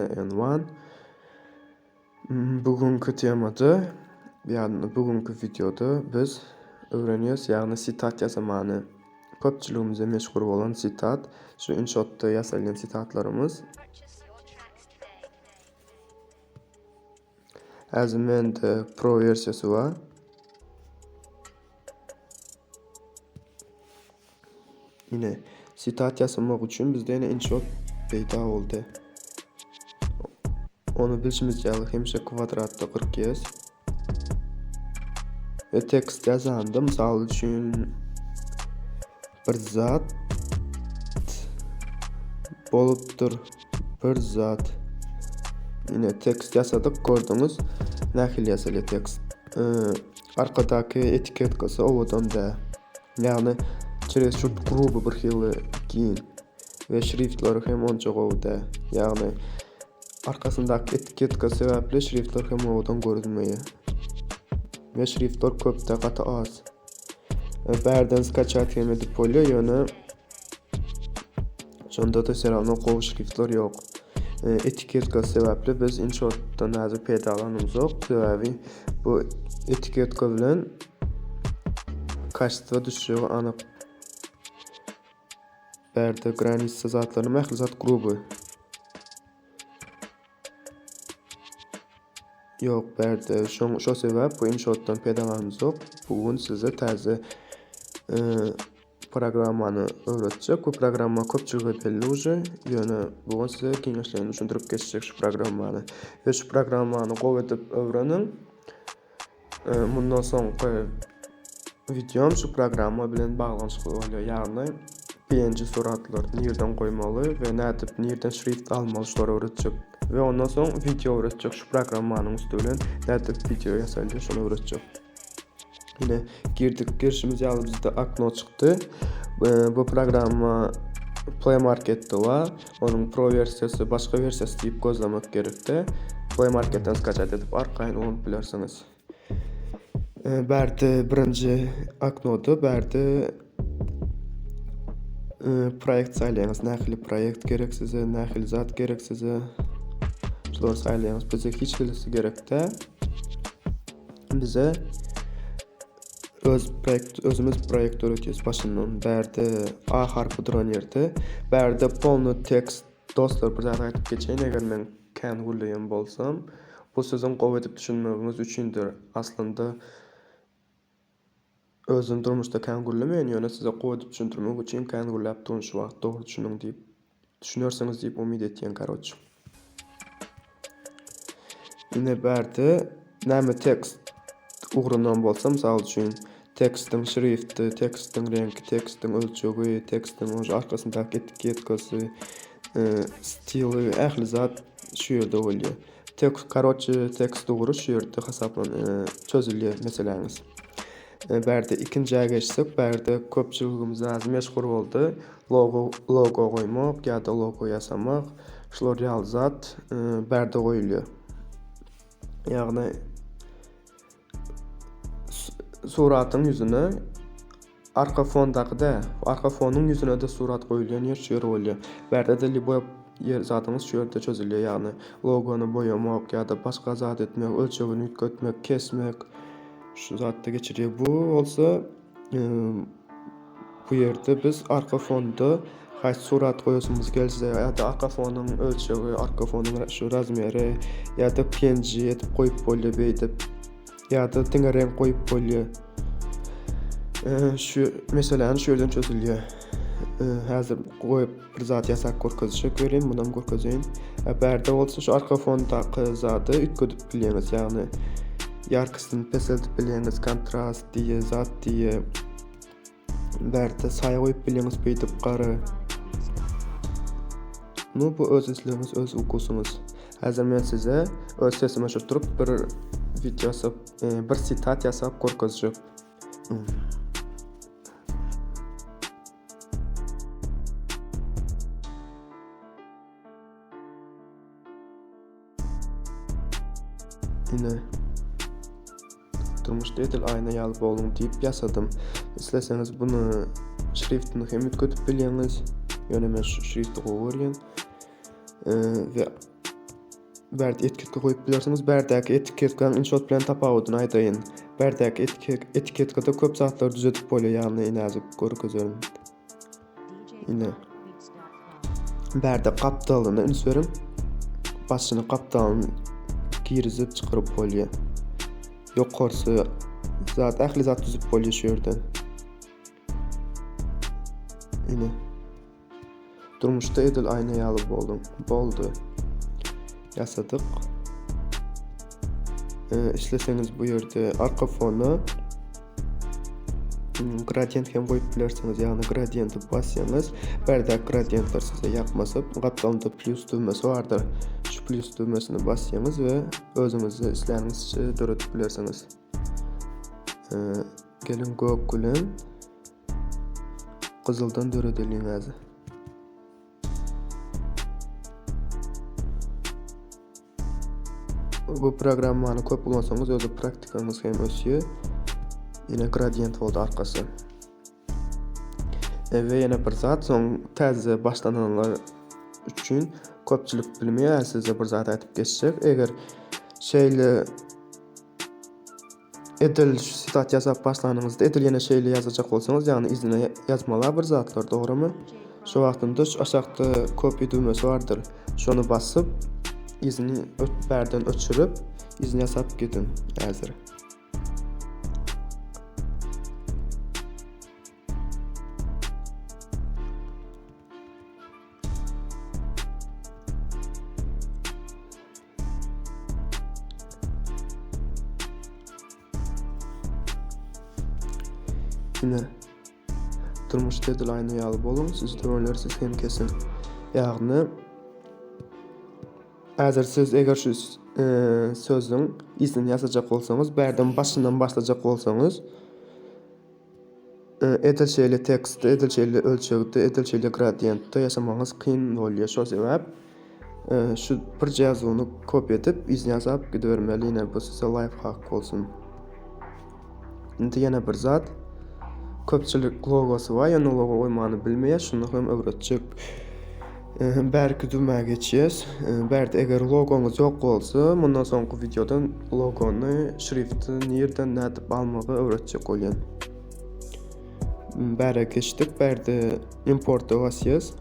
N-One. Bugünki temada, ýagny bugünki wideoda biz öwrenýäs, ýagny sitat ýasamany. Köpçüligimize meşhur bolan sitat, şu InShot-da ýasalýan sitatlarymyz. Häzir mende Pro wersiýasy bar. Ine, sitat ýasamak üçin bizde ýene InShot peýda boldy. Ony bilşimiz ýaly hemişe kwadratda gyrkýas. Ve tekst ýazanda mysal üçin bir zat bolupdyr. Bir zat. Ine tekst ýasadyk gördüňiz. Nähili ýazylýar tekst. Arkadaky etiketkasy owadan däl. Ýagny çeresçur gruby bir hili giň we şriftleri hem onça gowy däl. Ýagny arkasyndaky etiketka sebäpli şriftler hem owadan görünmeýär. We şriftler köp däl, gaty az. Bärden skaçat hem edip bolýar, ýöne Şonda-da все равно gowy şriftler ýok. Etiketka sebäpli biz InShot-dan häzir peýdalanymzok. Sebäbi bu etiketka bilen kaçtwa düşjegi anyk. Bärde granitsa zatlarynyň ähli zat gruby. Ýok bärde şoň şo sebäp bu InShot-dan peýdalanymzok. Bu gün size täze programmany öwretjek. Bu programma köpçülige belli uje. Ýöne bu gün size giňişleýin düşündirip geçjek şu programmany. We şu programmany gowy edip öwreniň. Mundan soňky wideom şu programma bilen baglanyşykly bolýar. Ýagny PNG suratlary nirden goýmaly we nädip nirden şrift almaly şulary öwretjek. We ondan soň wideo öwretjek şu programmanyň üsti bilen nädip wideo ýasalýar şony öwretjek. Ine girdik girişimiz ýaly bizde okno çykdy. Bu programma Play Marketde bar. Onuň Pro wersiýasy, başga wersiýasy diýip gözlemek gerekde. Play Marketden skaçat edip arkaýyn ulanyp bilersiňiz. Bärde birinji oknoda bärde proýekt saýlaýaňyz. Nähili proýekt gerek size, nähili zat gerek size. Şulary saýlaýaňyz. Bize hiç hilisi gerek däl. Bize öz proýekt özümiz proýekt döretýäs başyndan. Bärde A harpy duran ýerde. Bärde polny tekst dostlar bir zat aýdyp geçeýin eger men kän gürleýän bolsam bu siziň gowy edip düşünmegiňiz üçindir. Aslynda özüm durmuşda kän gürlemeýän ýöne size gowy edip düşündirmek üçin kän gürläp durun şu wagt dogry düşüniň diýip düşünersiňiz diýip umyt etýän karoç. Ine bärde näme tekst ugrundan bolsa mysal üçin tekstiň şrifti, tekstiň reňki, tekstiň ölçegi, tekstiň uje arkasyndaky etiketkasy, stili ähli zat şu ýerde bolýar. Tekst karoçe tekst ugry şu ýerde hasaplan çözülýär meseläňiz. Bärde ikinjä geçsek bärde köpçüligimize az meşhur boldy. Logo logo goýmak ýa-da logo ýasamak şular ýaly zat bärde goýulýar. Ýagny suratyň ýüzüne arka fondaky däl, arka fonuň ýüzüne-de surat goýulýan ýer şu ýer bolýar. Bärde-de lýuboý ýer zadyňyz şu ýerde çözülýär, ýagny logony boýamak ýa-da başga zat etmek, ölçegini üýtgetmek, kesmek şu zatda geçirýär. Bu bolsa Bu ýerde biz arka fonda haýsy surat goýasymyz gelse ýa-da arka fonuň ölçegi, arka fonuň şu razmeri ýa-da PNG edip goýup bolýar beýdip ýa-da diňe reňk goýup bolýar. Şu meseläni şu ýerden çözülýär. Häzir goýup bir zat ýasap görkezjek welin, munam görkezeýin. Bärde bolsa şu arka fondaky zady üýtgedip bilýäňiz, ýagny ýarkysyny peseldip bilýäňiz, kontrast diýe, zat diýe. Bärde saýa goýup bilýäňiz beýdip gara. Nu bu öz islegiňiz, öz ukusyňyz. Häzir men size öz sesimi öçürip bir wideo ýasap, e, bir sitat ýasap görkezjek. Ine. Durmuşda edil aýna ýaly boluň diýip ýasadym. Isleseňiz bunu şriftini hem üýtgedip bilýäňiz. Ýöne men şu şrifti gowy görýän. We. Bärde etiketka goýup bilersiňiz. Bärdäki etiketkanyň InShot bilen tapawudyny aýdaýyn. Bärdäki etiketkada köp zatlary düzedip bolýar, ýagny ine häzir görkezerin. Ine. Bärde gapdalyna üns beriň. Başyny gapdalyny girizip çykaryp bolýar. Ýokarsy zat ähli zat düzüp bolýar şu ýerden. Ine. Durmuşda edil aýna ýaly bolduň. Boldy. Ýasadyk. Ee, isleseňiz bu ýerde arka fona hmm, gradient hem goýup bilersiňiz. Ýagny gradienti basýaňyz, bärdäki gradientler size ýakmasa, gapdalynda plus düwmesi bardyr. Şu plus düwmesini basýaňyz we özüňizi isläniňizçe döredip bilersiňiz. Ee, geliň gök bilen Gyzyldan döredeliň häzir. Bu programmany köp ulansaňyz özi praktikaňyz hem ösýär. Ýene gradient boldy arkasy. E, we ýene bir zat, soň täze başlananlar üçin köpçülik bilmeýär, size bir zat aýdyp geçjek. Eger şeýle Edil şu sitat ýasap başlanyňyzda edil ýene şeýle ýazajak bolsaňyz, ýagny yzyna ýazmaly bir zatlar, dogrymy? Şo wagtynda şu aşakda copy düwmesi bardyr. Şony basyp, yzyny bärden öçürip, yzyny ýasap gidiň häzir. Ine. Durmuşda edil aýna ýaly boluň, siz döwenler siz hem kesiň. Ýagny häzir siz eger şu e, sözüň yzyny ýasajak bolsaňyz, bärden başyndan başlajak bolsaňyz, Edil şeýle tekstde, edil şeýle ölçegde, edil şeýle gradiýentde ýasamagyňyz kyn bolýar. Şol sebäp şu birje ýazuwyny kopýa edip, yzyny ýasap gidibermeli. Ine bu size laýfhak bolsun. Indi ýene bir zat. Köpçülik logosy bar, ýöne logo goýmany bilmeýär. Şuny hem öwretjek. Bärki düwmä geçýäs. Bärde eger logoňyz ýok bolsa, mundan soňky wideodan logony, şrifti nirden nädip almagy öwretjek bolýan. Bäre geçdik. Bärde importa basýas.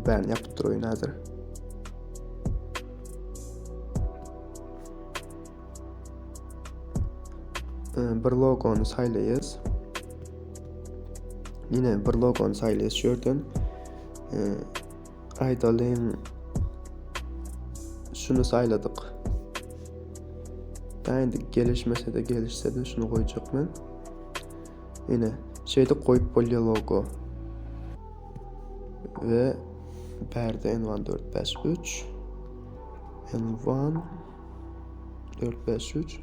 Bärini ýapyp duraýyn häzir. Bir logony saýlaýas. Ýene bir logony saýlaýas şu ýerden. Aýdalyň şuny saýladyk. Da indi gelişmese-de gelişse-de şuny goýjak men. Ine, şeýdip goýup bolýar logo. We bärde N1 4 5 3 N1 4 5 3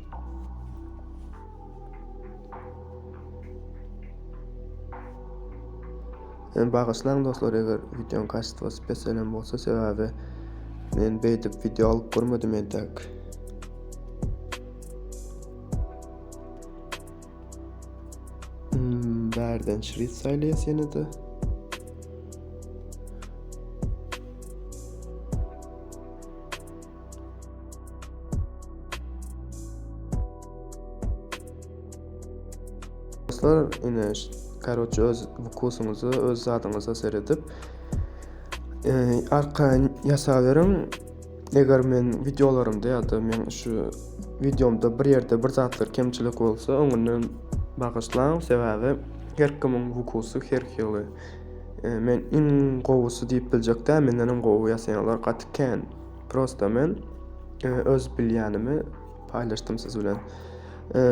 Men bagyşlaň dostlar eger videoň kaçestwasy peselen bolsa sebäbi men beýdip video alyp görmedim entek. Hmm, bärden şrift saýlaýas ýene-de. Dostlar, ine, karoçe öz wkusyňyza, öz zadyňyza seredip, e, arkaýyn ýasaberiň. Eger men wideolarymda ýa-da men şu wideomda bir ýerde bir zatlar kemçilik bolsa, öňünden bagyşlaň, sebäbi her kimiň wkusy her hili. E, men iň gowusy diýip biljek däl, menden hem gowy ýasaýanlar gaty kän. Prosta men e, öz bilýänimi paýlaşdym siz bilen. E,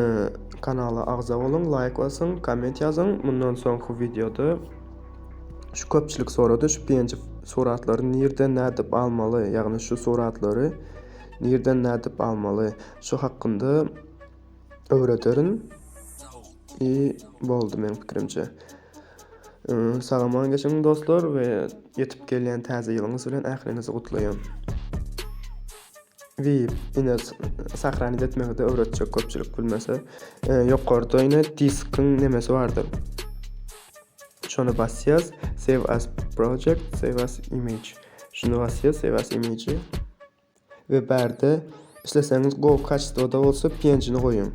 kanala agza boluň, laýk basyň, komment ýazyň. Mundan soňky wideoda şu köpçülik sorady, şu PNG suratlary nirden nädip almaly, ýagny şu suratlary nirden nädip almaly, şu hakynda öwrederin. I boldy meň pikirimçe. Sag-aman geçiň dostlar we ýetip gelýän täze ýylyňyz bilen ähliňizi gutlaýan. We ine sahranit etmegi de öwretjek köpçülik bilmese. Ýokarda ine diskiň nemesi bardyr. Şony basýas. Save as project, save as image. Şuny basýas save as image we bärde isleseňiz gowy kaçestwoda bolsa PNG-ni goýuň.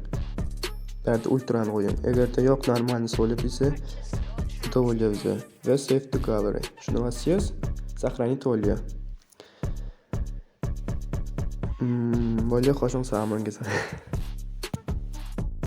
Bärde ultrany goýuň. Eger-de ýok normalny bolýar diýse, bu-da bolýar bize. We save to gallery. Şuny basýas, sahranit bolýar. Hmm, bolýar hoşuň sag boluň.